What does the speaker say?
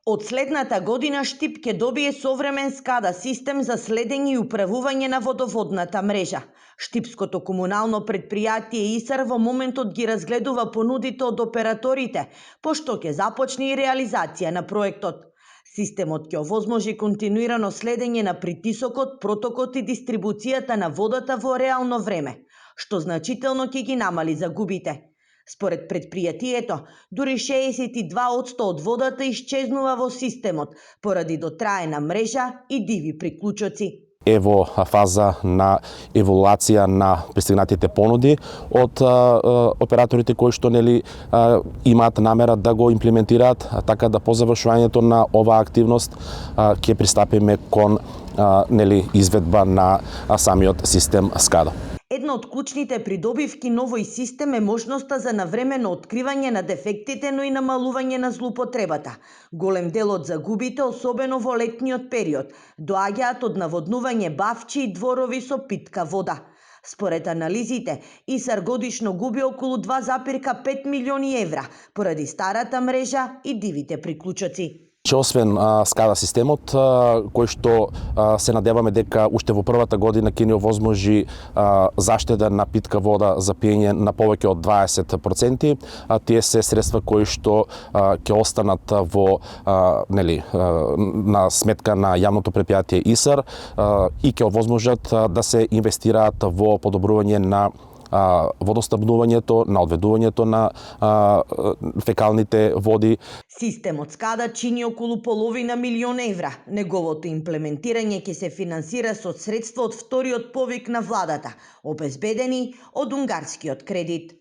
Од следната година Штип ќе добие современ SCADA систем за следење и управување на водоводната мрежа. Штипското комунално предпријатие ИСАР во моментот ги разгледува понудите од операторите, пошто ќе започне и реализација на проектот. Системот ќе овозможи континуирано следење на притисокот, протокот и дистрибуцијата на водата во реално време, што значително ќе ги намали загубите. Според предпријатието, дури 62% од водата исчезнува во системот поради дотраена мрежа и диви приклучоци. Е во фаза на еволуација на пристигнатите понуди од операторите кои што имаат намера да го имплементираат, така да по завршувањето на оваа активност ќе пристапиме кон изведба на самиот систем SCADA. Една од клучните придобивки на овој систем е можноста за навремено откривање на дефектите, но и намалување на злоупотребата. Голем дел од загубите, особено во летниот период, доаѓаат од наводнување бавчи и дворови со питка вода. Според анализите, ИСАР годишно губи околу 2,5 милиони евра поради старата мрежа и дивите приклучоци. Освен SCADA системот, кој што се надеваме дека уште во првата година ќе ни овозможи заштеда на питка вода за пиење на повеќе од 20%, тие се средства кои што ќе останат во на сметка на јавното предпријатие ИСАР и ќе овозможат да се инвестираат во подобрување на водоснабдувањето, на одведувањето на фекалните води. Системот SCADA чини околу половина милион евра. Неговото имплементирање ќе се финансира со средства од вториот повик на владата, обезбедени од унгарскиот кредит.